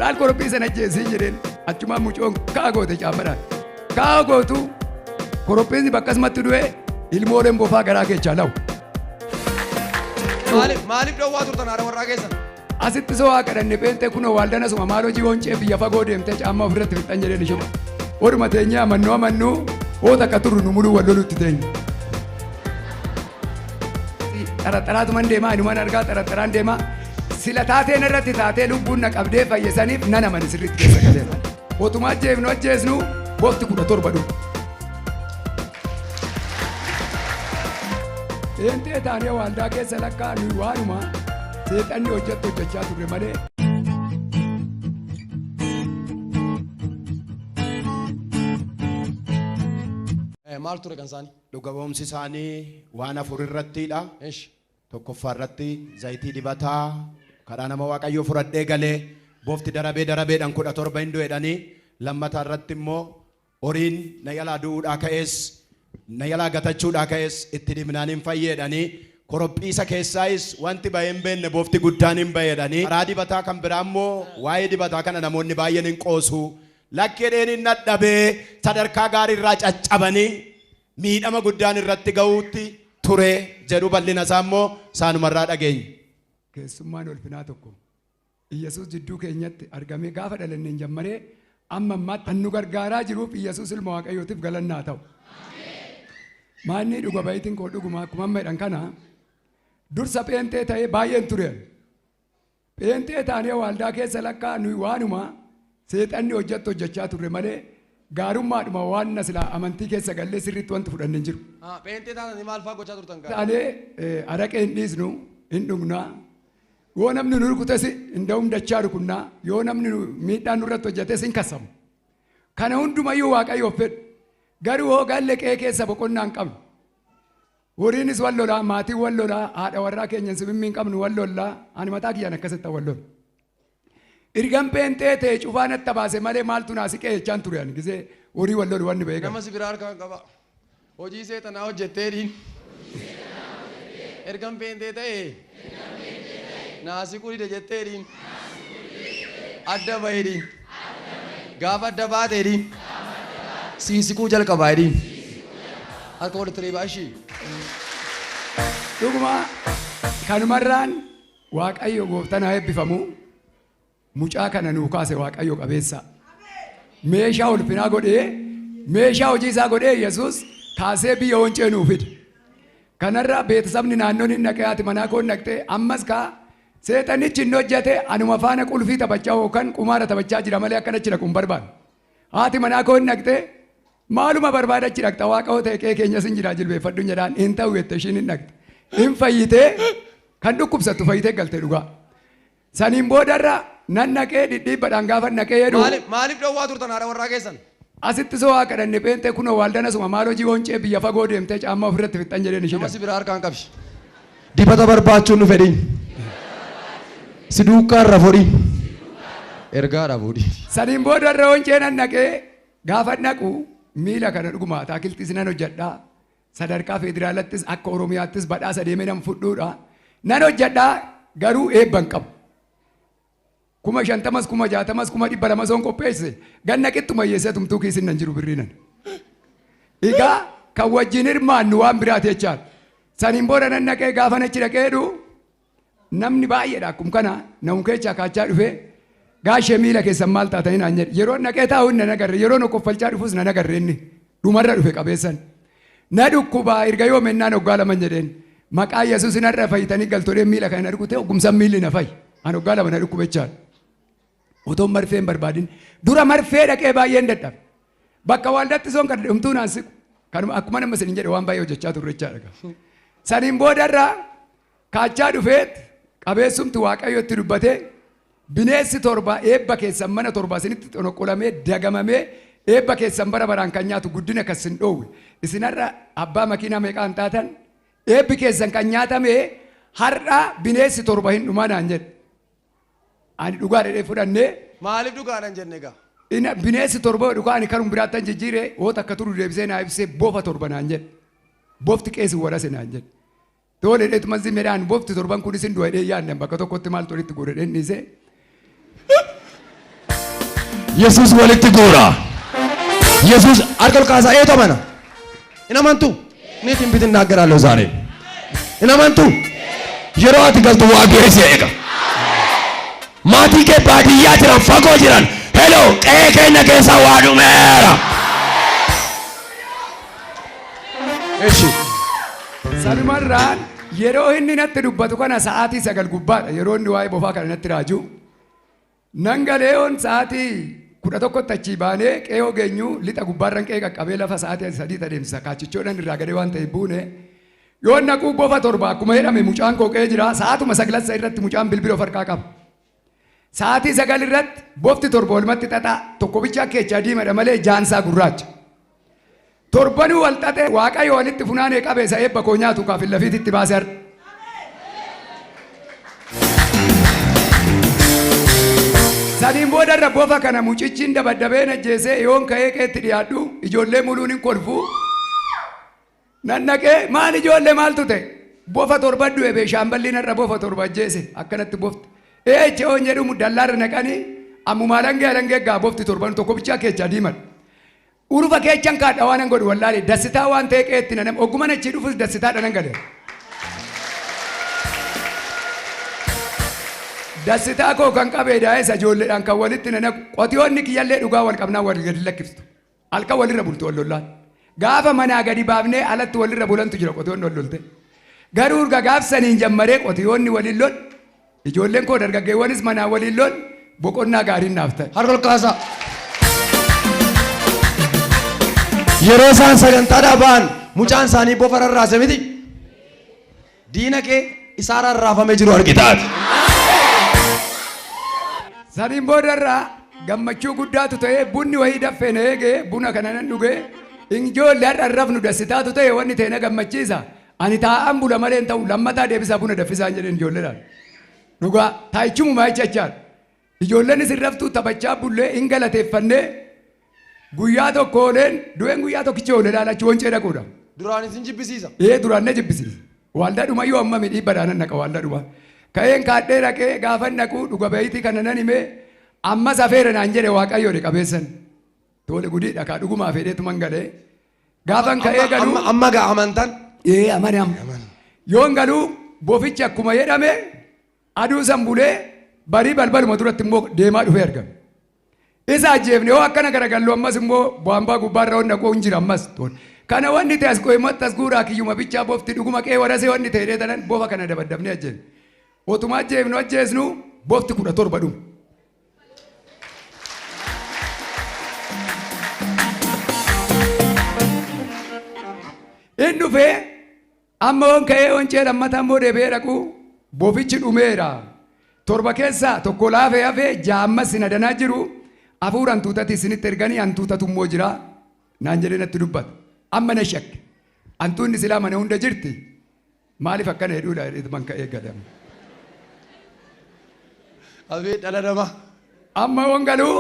Laal korophiisa sana ajjeesii jedheen achumaan mucoon kaa goote caammadhaan. Kaa gootu korophiisni bakkasumatti du'e ilmooleen bofaa garaa keechaa lawu. Maaliif dhowwaa turtan haadha warraa keessan? Asitti soo haa kadhanne pheenxee kunoo waaldan asuma maal hojii wancee biyya fagoo deemtee caammaa ofirratti fixxan jedheen ishee. Oduma teenyee amannoo amannuu hoo takka turru nu muluu wal lolutti teenye. Xaraxaraatuman deemaa inuman argaa xaraxaraan deemaa. Sila taateen irratti taatee lubbuun na qabdee fayyisaniif nan amane sirriitti keessa galeera. Otuma ajjeefnu ajjeesnu bofti 17 dhufe. Pheenxee taanee waaldaa keessa lakkaa nuyi waanuma seexanni hojjettu hojjechaa turre malee. Maal ture kan isaanii? Dhuga ba'umsi isaanii waan afur irrattiidha. Eshi. Tokkoffaa irratti zayitii dibataa karaa nama Waaqayyoo fudhadhee galee bofti darabee darabeedhaan 17 hin du'edhanii. Lammataa irratti immoo horiin na jalaa du'uudhaa ka'es na jalaa gatachuudhaa ka'es itti dibnaan hin fayyeedhanii. Korophiisa keessaayis wanti bahee hin beekne bofti guddaan hin baheedhanii. Karaa dibataa kan biraa immoo waa'ee dibataa kana namoonni baay'een hin qoosu. Lakki jedheen hin dadhabee sadarkaa gaarii irraa caccabanii miidhama guddaan irratti ga'uutti ture jedhu bal'ina isaa immoo isaanumarraa dhageenya. Keessummaan ulfinaa tokko Iyyasuus jidduu keenyatti argamee gaafa dhalanneen jammaree amma ammaatti kan nu gargaaraa jiruuf Iyyasuus ilma Waaqayyootiif galannaa ta'u. Maanni dhuga bayitiin koo dhuguma akkuma amma jedhan kana dursa pheenxee ta'ee baay'een ture. Pheenxee taanee waaldaa keessa lakkaa nuyi waanuma seexanni hojjettu hojjechaa turre malee gaarummaadhuma waan na silaa amantii keessa gallee sirriitti wanti fudhanne hin jiru. Pheenxee taatanii maal fa'aa gochaa turtan gaa? Taanee araqee hin dhiisnu hin dhugnaa. Yoo namni nu rukutes hin dachaa rukunnaa. Yoo namni miidhaa nurratti hojjetes hin kasamu. Kana hundumayyuu Waaqayyoof fedhu. Garuu hoo galle qe'ee keessa boqonnaa hin qabnu. Horiinis wal lolaa, maatiin wal lolaa, haadha warraa keenya simimmii hin qabnu wal lollaa. Ani mataa kiyyaan akkasitti wal lola. Ergan pheenxee ta'e cufaa natti baase malee maaltu naa siqee jechaan ture ani gisee horii wal lolu wanni ba'ee Nama si biraa harkaan qaba. Hojii seexanaa hojjettee dhiin. Ergan pheenxee ta'e. Naasii dide jettee dhiin. Adda bahee dhiin. Gaafa adda baatee dhiin. Siisikuu jalqabaa dhiin. Harka walitti reebaa ishii. Dhuguma kanumarraan Waaqayyo gooftaan haa eebbifamu. Mucaa kana nuu kaase Waaqayyo qabeessa. Meeshaa ulfinaa godhee meeshaa hojii isaa godhee Yesuus kaasee biyya wancee nuu fide. Kanarraa beeksisabni naannoon hin dhaqee haati manaa koo hin dhaqxee ammas kaa seexanichi hin hojjete anuma faana qulfii taphachaa yookaan qumaara taphachaa jira malee akkana achi dhaqu hin barbaadu. Haati manaa koo hin dhaqxee maaluma barbaada achi dhaqxa waaqa hoo ta'e qe'ee keenyas hin jira jilbeeffadhu jedhaan hin ta'u jette ishiin hin dhaqxe. Hin fayyitee kan dhukkubsattu fayyitee galte dhugaa. Saniin boodarra nan dhaqee dhidhiibbadhaan gaafa dhaqee jedhu. Maaliif dhowwaa turtan haadha warraa keessan? Asitti soo haa kadhanne pheenxee kunoo waaldan asuma maal hojii wancee biyya fagoo deemtee caammaa ofirratti fixxan jedheen ishee. Nama si biraa harkaan qabi. Dibata barbaachuun nu fedhiin. Si duukaa irra fudhi. Ergaadha fuudhi. Saniin boodarra wancee nan dhaqee gaafa dhaqu miila kana dhuguma ataakiltiis nan hojjedhaa. Sadarkaa federaalattis akka Oromiyaattis badhaasa deemee nan fudhuudha. Nan hojjedhaa garuu eebba hin qabu. 50,000 60,000 200,000 soon qopheesse ganna qixxuma hiyyeessee tumtuu kiisin nan jiru birrii nan. Egaa kan wajjin hirmaannu waan biraati jechaadha. Saniin booda nan dhaqee gaafa achi dhaqee jedhu namni baay'eedha akkuma kana namu keechaa kaachaa dhufee gaashee miila keessan maal taatanii naan jedhe. Yeroo dhaqee taa'u nan agarre yeroo na koffalchaa dhufus nan agarre inni dhumarra dhufe qabeessan. Na dhukkubaa erga yoo mennaan hoggaa lama jedheen maqaa Yesuus narra fayyitanii galtoleen miila kana na dhukkute hoggumsan miilli na fayyi. An hoggaa lama na dhukkube jechaadha. Otoo marfee hin barbaadin dura marfee dhaqee baay'een dadhabe. Bakka waldatti soon kan dhumtuu naan siqu. Kanuma akkuma nama isin jedhe waan baay'ee hojjechaa turre jechaadha. Saniin boodarra kaachaa dhufeet qabeessumti Waaqayyo itti dubbatee bineensi torba eebba keessan mana torba isinitti xonoqqolamee dagamamee eebba keessan bara baraan kan nyaatu guddina kan isin dhoowwe. Isinarra abbaa makiinaa meeqaan taatan eebbi keessan kan nyaatame har'a bineensi torba hin dhumaa naan jedhe. Ani dhugaa dhedhee fudhannee. Maaliif dhugaadhaan jenne egaa? Bineensi torba dhugaa ani kanuma biraatti an jijjiire hoo takka turu deebisee naa ibsee bofa torba naan jedhe. Bofti qeesi warase naan jedhe. Tole dheetuma zimmeedhaan bofti torban kunis hin du'a jedhee yaadne bakka tokkotti maaltu walitti guure dheen dhiisee. Yesuus walitti guura. Yesuus harka ol kaasaa eetu amana. Hin amantu? እኔ ትንቢት እናገራለሁ ዛሬ። Hin amantu? Yeroo ati galtu waa geesse eega. Maatii kee baadiyyaa jiran fagoo jiran hello qe'ee keenya keessa waa dhumeera. እሺ. Sanumarraan yeroo inni natti dubbatu kana sa'aatii 9 gubbaadha. Yeroo inni waa'ee bofaa kana natti raaju. Nan galee on sa'aatii 11tti achii baanee qe'oo geenyu lixa gubbaarran qe'ee qaqqabee lafa sa'aatii 3 adeemsisa. Kaachichoodhaan irraa gadee waan ta'eef buune. Yoo naquu bofa 7 akkuma jedhame mucaan koo qe'ee jira. Sa'aatuma 9 irratti mucaan bilbila of harkaa qaba. Sa'aatii 9 irratti bofti 7 walumatti xaxaa tokko bichaa keechaa diimadha malee jaansaa gurraacha. Torbanuu wal xaxee Waaqayyo walitti funaanee qabee isa eebba koo nyaatu kaafin lafiitti baasee har'a. Saniin booda irra bofa kana mucichiin dabaddabee najjeesee yoon ka'ee qeetti dhiyaadhu ijoollee muluun hin kolfu. Nan naqee maal ijoollee maaltu ta'e? Bofa 7 du'e bee shaamballiin irra bofa 7 ajjeese akkanatti bofti. Eeche oon jedhu dallaarra naqanii ammumaa langee langee gaa bofti 7 tokko bichaa keechaa diimadha. Urufa keechan kaadha waan godhu wallaale dassitaa waan ta'e qeetti nanam ogguma achi dhufus dassitaadha nan gale. Dassitaa koo kan qabee daa'es ijoolleedhaan kan walitti nanaqu qotiyoonni kiyyallee dhugaa wal qabnaa wal gadi lakkiftu. Halkan walirra bultu wal lollaan. Gaafa manaa gadi baafnee alatti walirra bulantu jira qotiyoonni wal lolte. Garuu erga gaafsaniin jammaree qotiyoonni waliin lol ijoolleen koo dargaggeewwanis manaa waliin lol boqonnaa gaariin naaf ta'e. Harka ol kaasaa. Yeroo isaan sagantaadhaa ba'an mucaan isaanii bofa rarraase miti. Diina kee isaa rarraafamee jiru argitaati. Saniin boodarraa gammachuu guddaatu ta'ee bunni wayii daffee na eegee buna kana nan dhugee ijoollee har'a rafnu dassitaatu ta'e wanni ta'e na gammachiisa. Ani taa'an bula malee hin ta'u lammataa deebisaa buna daffisaan jedheen ijoolleedhaan. Dhugaa taayichumaa jechaadha. Ijoolleenis hin raftuu taphachaa bullee hin galateeffannee guyyaa tokko ooleen du'een guyyaa tokkicha oolee laalachi wancee dhaquudha. Duraan isin jibbisiisa. Ee duraan na jibbisiisa. Waaldaa dhumayyuu amma midhiibbaadhaan naqa waaldaa dhuma. Ka'een kaadhee dhaqee gaafa naquu dhuga bahiitii kana nan himee amma safeera naan jedhe Waaqayyoodhe qabeessan. Tole gudiidha kaa dhugumaa fedheetuman galee. Gaafan ka'ee galuu. Amma gaa amantan. Ee amane amma. Yoon galuu bofichi akkuma jedhame aduu san bulee barii balbaluma duratti immoo deemaa dhufee argame. Isa ajjeefne yoo akkana garagallu ammas immoo baambaa gubbaarra wanna koo hin jira ammas. Kana wanni ta'e as qo'imatti as guuraa kiyyuma bichaa bofti dhuguma qe'ee warasee wanni ta'e dheetanan bofa kana dabaddabnee ajjeefne. Otuma ajjeefnu ajjeesnu bofti 17 dhume. Inni dhufee amma on ka'ee oncee lammataa immoo deebi'ee dhaqu bofichi dhumeera. 7 keessaa tokko laafee hafee 6 ammas sin adanaa jiru. Hafuura hantuutatti isinitti erganii hantuutatu immoo jira. Naan jedhee natti dubbata. Amma na shakke. Hantuunni silaa mana hunda jirti. Maaliif akkana jedhuudha jedheetuman ka'ee gadame. Abee dhala namaa. Amma wangaluu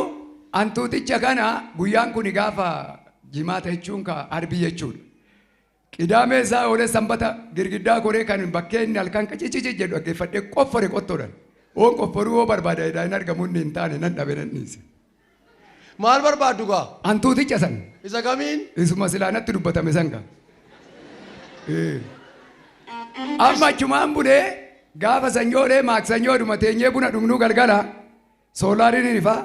hantuuticha kana guyyaan kun gaafa jimaata jechuun ka arbii jechuudha. Qidaamee isaa oolee sanbata girgiddaa koree kan bakkee inni halkan qicicici jedhu dhaggeeffadhee qoffore qottoodhaan. Oon qofforuu yoo barbaada jedhaa hin argamu inni hin taane nan dhabe nan dhiise. Maal barbaaddu gaa? Hantuuticha san. Isa kamiin? Isuma silaa natti dubbatame san gaa. Amma achumaan bulee gaafa sanyoolee maaksanyoodhuma teenyee buna dhugnuu galgala soolaariin hin ifaa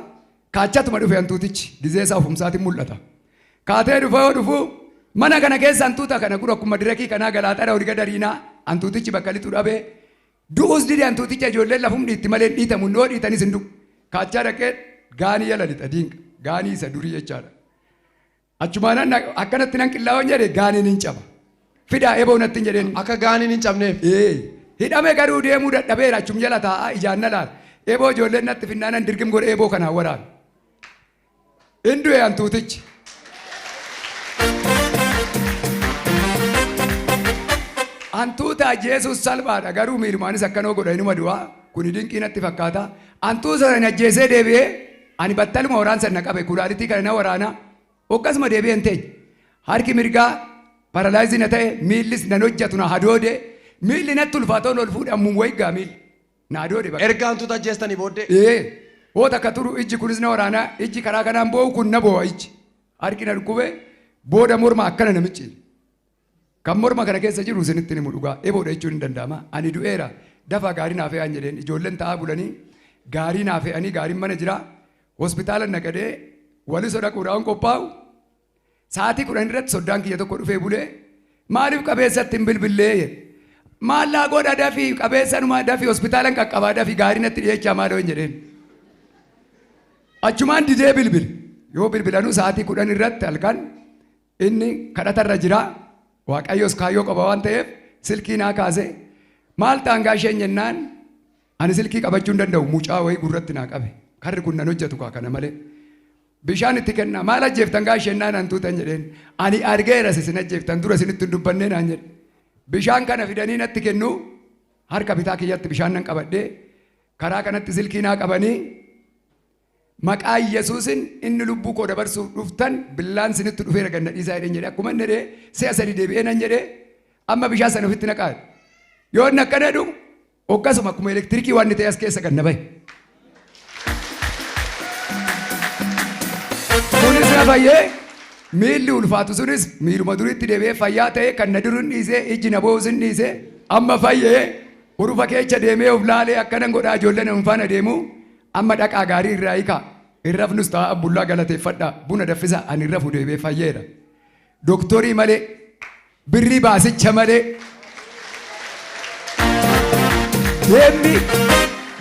kaachatuma dhufe hantuutichi gizee isaa ofumsaatiin mul'ata. Kaatee dhufa yoo dhufu mana kana keessa hantuuta kana gura akkuma dirakii kanaa galaaxara olii gad ariinaa hantuutichi bakka lixu dhabee du'us dide hantuuticha ijoolleen lafum dhiitti malee dhiitamu noo dhiitanis hin du'u. Kaachaa dhaqee gaanii jala lixa diinqa gaanii isa durii jechaadha. Achumaan akkanatti nan qillaa'oon jedhe gaaniin hin caba. Fidaa eboo natti hin jedheen. Akka gaaniin hin cabneef. Ee hidhame garuu deemuu dadhabeera achum jala taa'aa ijaan na laala. Eboo ijoolleen natti finnaanan dirgim godhe eboo kanaan waraana. Hin du'e hantuutichi. Hantuuta ajjeesuus salphaadha garuu miilumaanis akkanoo godha inuma du'aa kuni dinqii natti fakkaata. Hantuuta sana ajjeesee deebi'ee ani battaluma waraansa na qabe kulaalitii kana na waraana akkasuma deebi'ee hin teenye. Harki mirgaa paralaayizii na ta'e miillis nan hojjetu na hadoode miilli natti ulfaatoon ol fuudhe ammum wayii gaa miilli na hadoode bakka. Erga hantuuta ajjeestanii booddee. Ee. Hoo takka turu ijji kunis na waraanaa, ijji karaa kanaan boo'u kun na boo'a ijji. Harki na dhukkube, booda morma akkana na micciire. Kan morma kana keessa jiru isinitti himu dhugaa. Eboodha jechuun hin danda'ama. Ani du'eera. Dafaa gaarii naa fe'aan jedheen. Ijoolleen taa'aa bulanii gaarii naa fe'anii gaariin mana jira. Hospitaala naqadee Waliso dhaquudhaan qophaa'u. Sa'aatii 10 irratti soddaan kiyya tokko dhufee bulee maaliif qabeessatti hin bilbillee jedhe. Maal laa godha, dafii qabeessanumaa, dafii hospitaalan qaqqabaa, dafii gaarii natti dhiyeechaa maaloo hin jedheen. Achumaan didee bilbile. Yoo bilbilanuu sa'aatii 10 irratti halkan inni kadhatarra jira. Waaqayyos kaayyoo qaba waan ta'eef silkii naa kaase. Maal ta'an gaasheen jennaan, ani silkii qabachuu hin danda'u, mucaa wayii gurratti naa qabe. Karri kun nan hojjetu kaa kana malee. Bishaan itti kennaa, maal ajjeeftan gaasheen naan hantuutan jedheen. Ani argeera isin ajjeeftan, dura isinitti hin dubbannee naan jedhe. Bishaan kana fidanii natti kennu, harka bitaa kiyyatti bishaan nan qabadhee karaa kanatti silkii naa qabanii, maqaa Yesuusin inni lubbuu koo dabarsuuf dhuftan billaan sinitti dhufeera, ganna dhiisaa jedheen jedhe. Akkuma inni jedhee si'a sadi deebi'ee nan jedhee, amma bishaan sana ofitti naqaa. Yoo inni akkana jedhu akkasuma akkuma elektirikii waan ta'e as keessa ganna bahe. Kunis na fayyee, miilli ulfaatu sunis miiluma duriitti deebi'ee fayyaa ta'e, kan na duruun dhiisee, ijji na boo'us hin dhiisee, amma fayyee urufa keessa deemee of laalee akkanan godhaa, ijoolleen hin faana deemu, amma dhaqaa gaarii irraa hiikaa, irrafnus ta'a bullaa galateeffadhaa, buna daffisa, ani irrafu, deebi'ee fayyeera. Doktorii malee, birrii baasicha malee,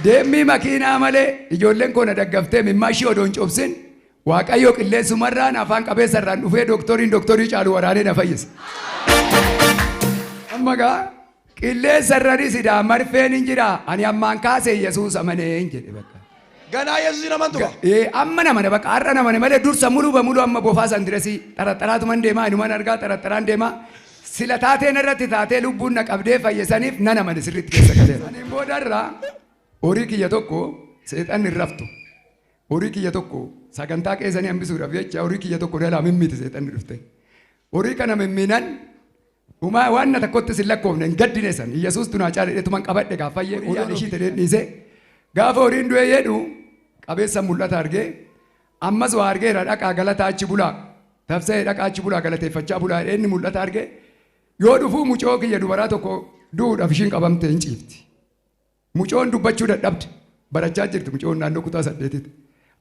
deemmii makiinaa malee, ijoolleen koo na daggaftee mimmaa ishii odoo hin cobsin, Waaqayyo qilleensumarraan afaan qabeessarraan dhufee doktoriin doktorii caalu waraanee na fayyise. Amma gaa qilleensarranis idaa marfeen hin jira, ani ammaan kaasee Yesuus amanee hin jedhe bakka. Ganaa Yesuusin amantu kaa? Ee, amma namane bakka, har'a namane malee dursa mulu bamulu amma bofaa san diresii xaraxaraatuman deemaa, inuman argaa xaraxaraan deemaa, sila taateen irratti taatee lubbuun na qabdee fayyisaniif nan amane sirriitti keessa galeera. Saniin boodarra horii kiyya tokko seexanni hin raftu. Horii kiyya tokko sagantaa qeessanii hambisuudhaaf jecha horii kiyya tokko jalaa mimmiiti seexanni dhufte. Horii kana mimmiinan dhumaa waan na tokkottis hin lakkoofne, hin gaddine san. Yesuus tunaa caale dheetuman qabadhe gaafa fayyee horii ishii ta'ee dhiise. Gaafa horiin du'ee jedhu qabeessa mul'ata argee, ammas waa argeera, dhaqaa galataa achi bulaa. Tafsa'ee dhaqaa achi bulaa galateeffachaa bulaa jedhee inni mul'ata argee, yoo dhufuu mucoo kiyya dubaraa tokko du'uudhaaf ishiin qabamte hin ciifti. Mucoon dubbachuu dadhabde. Barachaa jirti mucoon naannoo kutaa 8tti.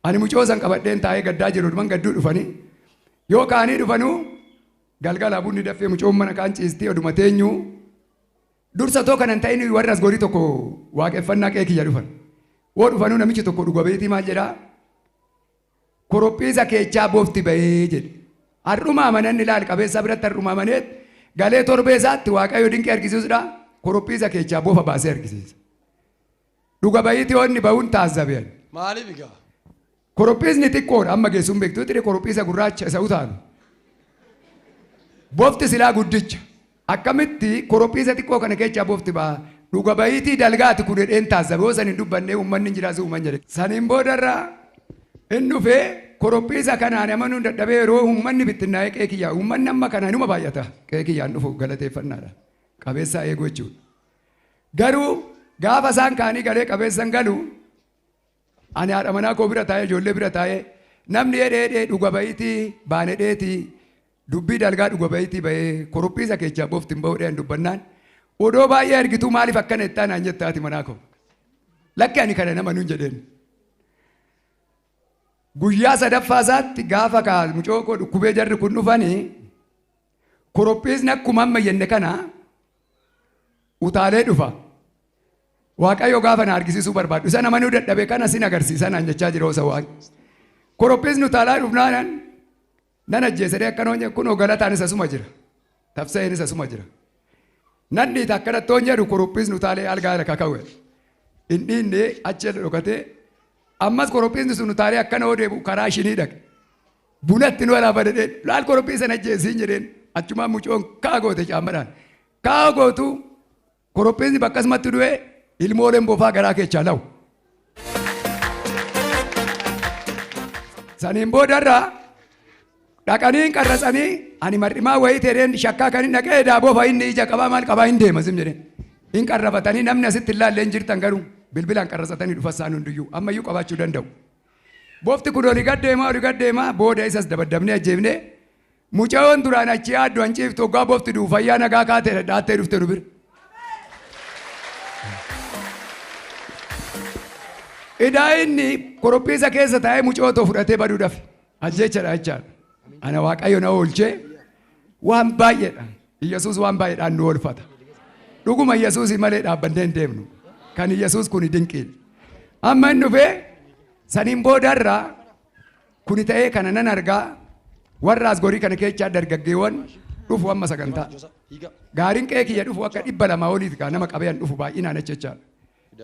Ani mucoo san qabadheen taa'ee gaddaa jiru, dhuman gadduu dhufanii. Yoo kaanii dhufanuu galgala bunni daffee, mucoon mana kaan ciistii, oduma teenyuu dursa too kanan ta'in warri as gorii tokko waaqeffannaa qe'ee kiyya dhufan. Woo dhufanuu namichi tokko dhuga beetii maal jedhaa? Korophiisa keechaa bofti bahee jedhe. Har'uma amanan ilaal qabeessa biratti har'uma amaneet galee torbee isaatti Waaqayyo dinqii argisiisudha. Korophiisa keechaa bofa baasee argisiisa. Dhuga bahiitii onni bahuun taazzabean. Maaliif egaa? Korophiisni xiqqoodha, amma geessuun beektu xiqqoo korophiisa gurraacha isa utaalu. Bofti silaa guddicha. Akkamitti korophiisa xiqqoo kana keessaa bofti ba'a? Dhuga bahiitii dalgaati kun jedheen taazzabe. Yoo san hin dubbannee uummanni hin jiraatu uuman jedhe. Saniin boodarra hin dhufee korophiisa kanaan amanuun dadhabee, yeroo uummanni bittinnaa'ee qe'ee kiyyaa, uummanni amma kana inuma baay'ata, qe'ee kiyyaan dhufu galateeffannaadha. Qabeessaa eeguu jechuudha. Garuu gaafa isaan kaanii galee qabeessan galu, ani haadha manaa koo bira taa'ee, ijoollee bira taa'ee, namni hedhee dhuga bahiitii baane dheetii dubbii dalgaa dhuga bahiitii bahee korophiisa keessaa bofti hin bahu dheen dubbannaan, odoo baay'ee argituu maaliif akkana jettaa naan jette haati manaa koo. Lakki, ani kana nama nuun jedheen. Guyyaa sadaffaa isaatti gaafa kaa mucoo koo dhukkubee jarri kun dhufanii, korophiisni akkuma amma jenne kana utaalee dhufa. Waaqayyo gaafa na argisiisuu barbaadu isa namanuu dadhabe kana sin agarsiisa naan jechaa jira osa Waaqni. Korophiisni utaalaa dhufnaanan nan ajjeesadee akkana hojje, kunoo galataan isa suma jira. Tafsa'een isa suma jira. Nan dhiita akkanatti hoon jedhu, korophiisni utaalee algaa irra kakawwe. Hin dhiinne, achi dhokatee ammas korophiisni sun utaalee akkana hoo deebi'u karaa shinii dhaqe. Bunatti nu waraabadhee laal korophiisa na ajjeesiin jedheen, achumaan mucoon kaa goote caammadhaan. Kaa gootu korophiisni bakkasumatti du'ee ilmooleen bofaa garaa keechaa lawu. Saniin boodarraa dhaqanii qarratsanii, ani mar'imaa wayii ta'een shakkaa kan hin dhaqee daa bofa inni ija qabaa maal qabaa hin deema sim jedheen. Hin qarrafatanii, namni asitti hin laallee hin jirtan, garuu Bilbilaan qarratsatanii dhufa isaan hundiyyuu ammayyuu qabaachuu danda'u. Bofti kun olii gad deemaa olii gad deemaa booda isas dabaddabnee ajjeefnee mucayoon duraan achi yaaddu an ciiftu hoggaa bofti du'u fayyaa nagaa kaatee dhadhaattee dhufte nu bira. Idaa inni korophiisa keessa taa'ee mucayoo too fudhatee baduu dafe. Ajjeechadha jechaadha. Ana Waaqayyo na oolchee waan baay'eedha. Iyyasuus waan baay'eedhaan nu oolfata. Dhuguma Iyyasuus malee dhaabbannee hin deemnu. Kan Iyyasuus kuni dinqiidha. Amma inni dhufee saniin boodarraa kuni ta'ee kana nan argaa warra as gorii kana keessaa dargaggeewwan dhufu amma sagantaa. Gaariin qe'ee kiyya dhufu akka 200 oliiti kaa nama qabee an dhufu baay'inaan achi jechaadha.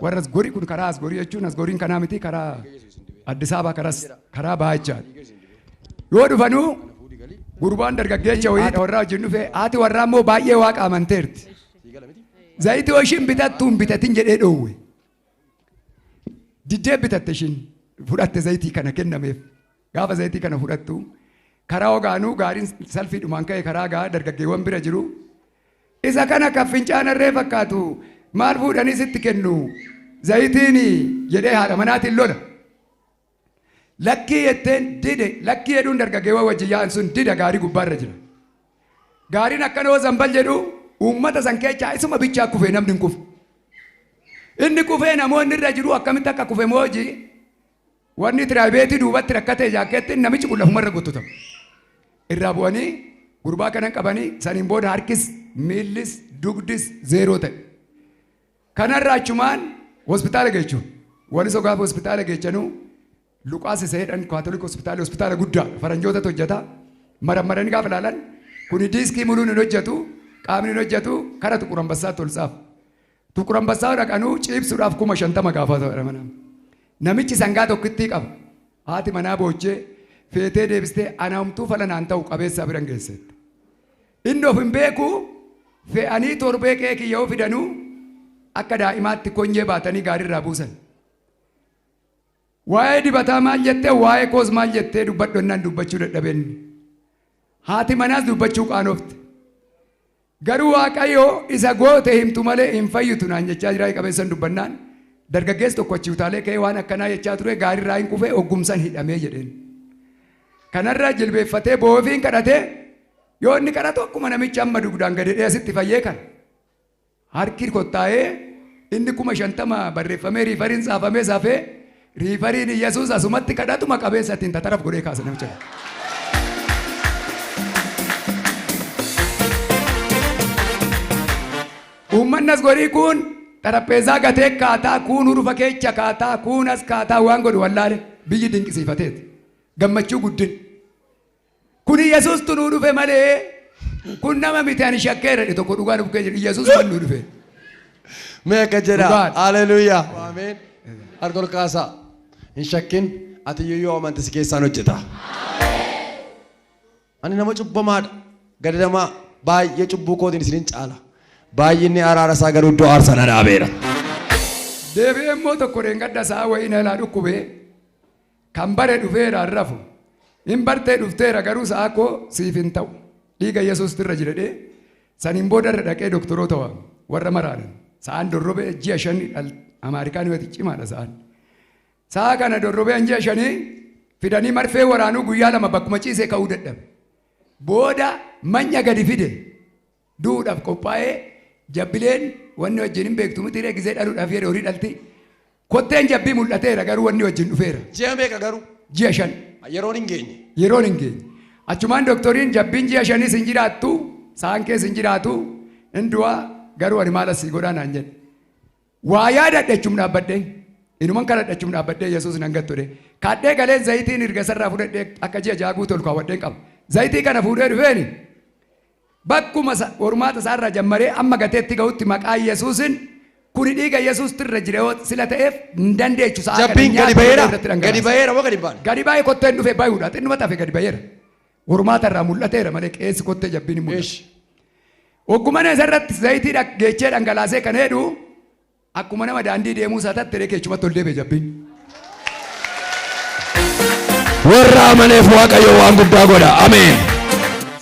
Warra as gorii kun karaa as gorii jechuun as goriin kanaa miti karaa Addis Ababaa karas karaa bahaa jechaadha. Yoo dhufanuu gurbaan dargaggeecha wayii warraa wajjin dhufe haati warraa immoo baay'ee waaqa amanteerti. Zayitii yoo ishiin bitattu hin bitatin jedhee dhoowwe. Diddee bitatte ishiin fudhatte zayitii kana kennameef. Gaafa zayitii kana fudhattu karaa ogaanuu gaariin salfiidhumaan ka'e karaa gaa dargaggeewwan bira jiru. Isa kana kan fincaan harree fakkaatu maal fuudhanii sitti kennu zayitiin jedhee haadha manaatiin lola. Lakkii jetteen dide lakkii jedhuun dargaggeewwan wajjin yaa'an sun dida gaarii gubbaarra jira. Gaariin akkana yoo zambal jedhu uummata san keessaa isuma bichaa kufee namni hin kufe. Inni kufee namoonni irra jiru akkamitti akka kufe mooji wanni tiraayibeetii duubatti rakkatee jaakkeettiin namichi kun lafumarra gottotama. Irraa bu'anii gurbaa kanan qabanii saniin booda harkis miillis dugdis zeeroo ta'e. Kanarraa achumaan hospitaala geechu. Waliso gaafa hospitaala geechanuu Luqaas isa jedhan kaatolik hospitaala hospitaala guddaa faranjootatu hojjeta. Marammaranii gaafa ilaalan kuni diiskii muluun hin hojjetu qaamni hin hojjetu kara Xuqur Ambassaatti ol saafu. Xuqur Ambassaa dhaqanuu ciibsuudhaaf 50,000 gaafata jedhama nama. Namichi sangaa tokkittii qaba. Haati manaa boochee feetee deebistee ana homtuu fala naan ta'u qabeessaa biran geesseette. Inni of hin beeku fe'anii torbee qe'ee kiyya yoo fidanuu akka daa'imaatti konyee baatanii gaariirraa buusan. Waa'ee dibataa maal jettee waa'ee koos maal jettee dubbadhu jennaan dubbachuu dadhabeen. Haati manaas dubbachuu qaanofte. Garuu Waaqayyo isa goote himtu malee hin fayyitu naan jechaa jira qabeessan dubbannaan dargaggeessi tokko achi utaalee ka'ee waan akkanaa jechaa ture gaariirraa hin kufee oggumsan hidhamee jedheen. Kanarra jilbeeffatee boofiin kadhatee yoo inni kadhatu akkuma namicha amma dugdaan gadi dhee asitti fayyee kana. Harki kottaa'ee inni 50,000 barreeffamee riifariin saafamee saafee riifariin Iyyasuus asumatti kadhatuma qabeessa ittiin tataraf godhee kaasa namicha kana. Uummanni as gorii kun xarapheezaa gatee kaataa kuun hurufa keecha kaataa kuun as kaataa waan godhu wallaale biyyi dinqisiifateeti. Gammachuu guddin. Kun Yesuustu nuu dhufe malee kun nama miti ani shakkeera jedhe tokko dhugaa nuuf kee jedhu Yesuus kan nuu dhufe. Mee akka jedha. Dhugaadha. Haleluuyaa. Ameen. Harka ol kaasaa. Hin shakkin ati iyyuu yoo amante si keessaan hojjeta. Ani nama cubbamaadha. Gadadamaa baay'ee cubbuu kootiin isinin caala. Baay'inni araara isaa garuu iddoo aarsaa na dhaabeera. Deebi'ee immoo tokko dheengadda sa'a wayii na ilaa dhukkubee Kan bare dhufeera hin rafu. Hin bartee dhufteera garuu sa'a koo siif hin ta'u. Dhiiga Yesuustu irra jira jedhee saniin booda irra dhaqee doktoroota waame. Warra maraanan. Sa'aan dorrobee ji'a shanii dhal Amaarikaan yoo cimaadha sa'aan. Sa'a kana dorrobeen ji'a shanii fidanii marfee waraanuu guyyaa lama bakkuma ciisee ka'uu dadhabe. Booda manya gadi fide. Du'uudhaaf qophaa'ee jabbileen wanni wajjin hin beektu miti ree gizee dhaluudhaaf jedhe horii dhalti. Kotteen jabbii mul'ateera garuu wanni wajjin dhufeera. Ji'a meeqa garuu? Ji'a 5. Yeroon hin geenye. Yeroon hin geenye. Achumaan doktoriin jabbiin ji'a shanis hin jiraattu sa'aan kees hin jiraatu hin du'a garuu ani maal asii godhaa naan jedhe. Waa yaadadhe achum dhaabbadhee. Inuman kadhadhe achum dhaabbadhee Yesuus nan gattu jedhee. Kadhee galeen zayitiin erga isarraa fudhadhee akka ji'a ja'a guutu ol kaawwadheen qaba. Zayitii kana fuudhee dhufeeni Bakkuma hormaata isaa irraa jammaree amma gateetti gahutti maqaa Yesuusin kuni dhiiga Yesuusti irra jira yoo sila ta'eef hin dandeechu sa'a kana Jabbiin gadi nyaata baheera. irratti Gadi dhangalaasa. baheera moo gadi hin baane? Gadi baay'ee kotteen dhufee bayuudha. Xinnuma tafe gadi baheera. Hormaata irraa mul'ateera malee qeessi kottee jabbiin hin mul'atu. Eesh. Oggumana isa irratti zayitii geechee dhangalaasee kan heedhu akkuma nama daandii deemuu isaa tatte keechumatti ol deebi'e jabbiin. Warra amaneef Waaqayyo waan guddaa godha. Ameen.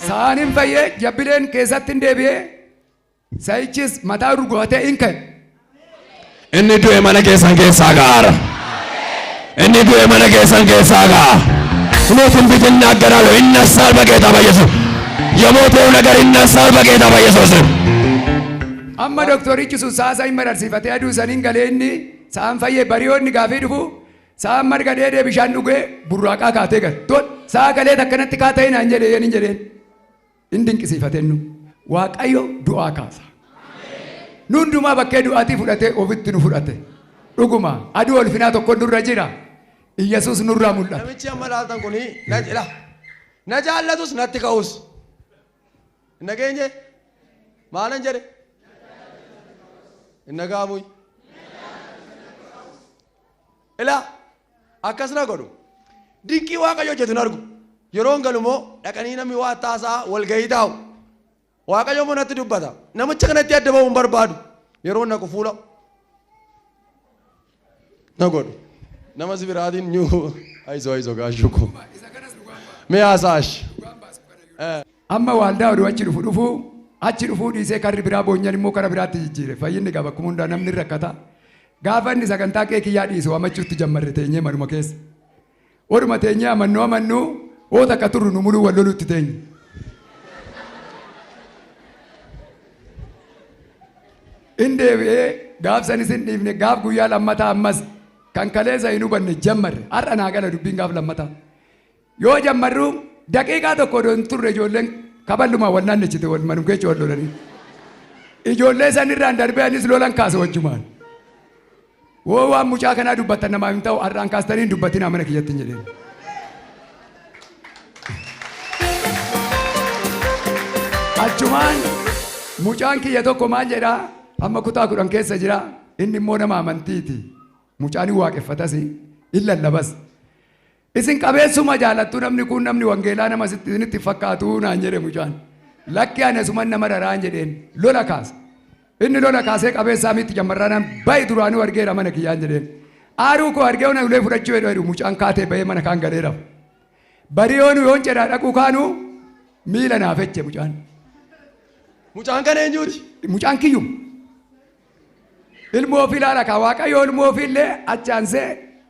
Sa'aan hin fayyee jabbileen keessatti hin deebi'ee sa'ichis mataa urgufatee hin ka'e. Inni du'e mana keessan keessaa ga'aara. Inni du'e mana keessan keessaa ga'a. እኔ ትንቢት እናገራለሁ። ይነሳል በጌታ በኢየሱስ። የሞተው ነገር ይነሳል በጌታ በኢየሱስ ስም። Amma doktorichi sun sa'a hin mararsiifatee aduu saniin galee inni sa'aan fayyee bariyoonni gaafii dhufu sa'aan marga dheedee bishaan dhugee burraaqaa kaatee gale. Tol sa'a galee akkanatti kaatee naan jedhee hin jedheen. Hin dinqisiifatee nu. Waaqayyo du'aa kaasa. Nu hundumaa bakkee du'aatii fudhatee ofitti nu fudhate. Dhuguma aduu ulfinaa tokko nurra jira. Iyyasuus nurraa mul'ata. Namichi amma ilaaltan kun na jedha. Na jaallatus natti ka'us. Hin dhageenye? Maalan jedhe? Hin dhaga'amu. Ilaa akkas na godhu. Dinqii Waaqayyo hojjetu hin argu. Yeroon galu immoo dhaqanii namni waa taasaa walgahii taa'u. Waaqayyo immoo natti dubbata. Namicha kanatti adda ba'uu hin barbaadu. Yeroo naqu fuula na godhu. Nama si biraatiin nyuu ayizoo ayizoo gaashuu koo. Mee haasaash. Amma waaldaa oduu achi dhufu dhufu achi dhufuu dhiisee karri biraa boonyan immoo kara biraatti jijjiire. Fayyinni qaba akkuma hundaa namni rakkata. Gaafa inni sagantaa kee kiyyaa dhiisu amachuutti jammarre teenyee manuma keessa. Oduma teenyee amannoo amannuu hoo takka turru nu muluu wal lolutti teenye. In deebi'ee gaaf sanis hin dhiifne gaaf guyyaa lammataa ammas kan kaleessa hin hubanne jammarre har'a naa gala dubbiin gaaf lammataa. Yoo jammarru daqiiqaa tokko odoo hin turre ijoolleen kaballumaa wal naannechite wal manum keessa wal lolanii. Ijoollee san irraan darbee anis lolan kaase wajjumaan. Woo waan mucaa kanaa dubbattan namaaf hin ta'u har'aan kaastanii hin dubbatinaa mana kiyyatti hin jedheen. Achumaan mucaan kiyya tokko maal jedhaa amma kutaa 10 keessa jira inni immoo nama amantiiti. Mucaan hin waaqeffatas hin lallabas. Isin qabeessuma jaalattu namni kun namni wangeelaa nama isinitti fakkaatu naan jedhe mucaan. Lakki ani asuman nama raraan jedheen lola kaasa. Inni lola kaasee qabeessaa miti jammarraa bayi duraanuu argeera mana kiyyaan jedheen. Aaruu koo argee ona ulee fudhachuu jedhu mucaan kaatee bahee mana kaan galeera. Bariyoon yoon jedhaa dhaquu kaanuu miila naaf eche mucaan. Mucaan kan eenyuuti? Mucaan kiyyum. Ilmoo ofii ilaala kaa Waaqayyo ilmoo ofii illee achi aansee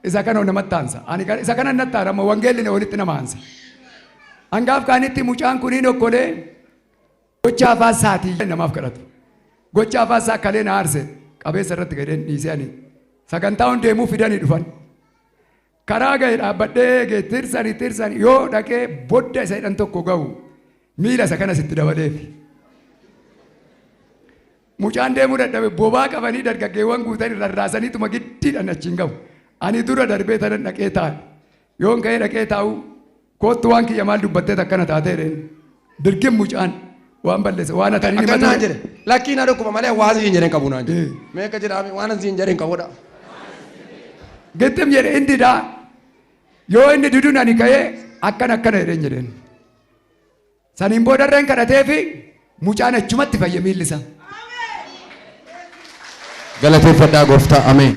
isa kana namatti aansa. Ani isa kana natti aana amma wangeelli walitti nama aansa. Hangaaf kaanitti mucaan kuniin okkolee gocha afaan isaatii namaaf kadhatu. Gocha afaan isaa kalee na aarse qabeessa irratti gadeen dhiisee ani sagantaa hundeemuu fidanii dhufan. Karaa ga'e dhaabbadhee eege tirsanii tirsanii yoo dhaqee bodda isa jedhan tokko ga'u miila isa kanas itti dabaleefi. Mucaan deemuu dadhabe bobaa qabanii dargaggeewwan guutanii rarraasaniituma giddiidhaan achiin ga'u. Ani dura darbee tanan dhaqee taa'e. Yoon ka'ee dhaqee taa'u koottu waan kiyya maal dubbattee akkana taatee jedheen. Dirgin mucaan waan balleesse waan atanii Akka himatu. naan jedhe lakkii na dhukkuba malee waa siin jedheen qabu naan jedhe. Mee akka jedhaame waan siin jedheen qabudha. Gittim jedhe inni daa yoo inni diduun ani ka'ee akkana akkana jedheen jedheen. Saniin boodarreen kadhateefi mucaan achumatti fayye miilli isaa. Galateeffadhaa gooftaa ameen.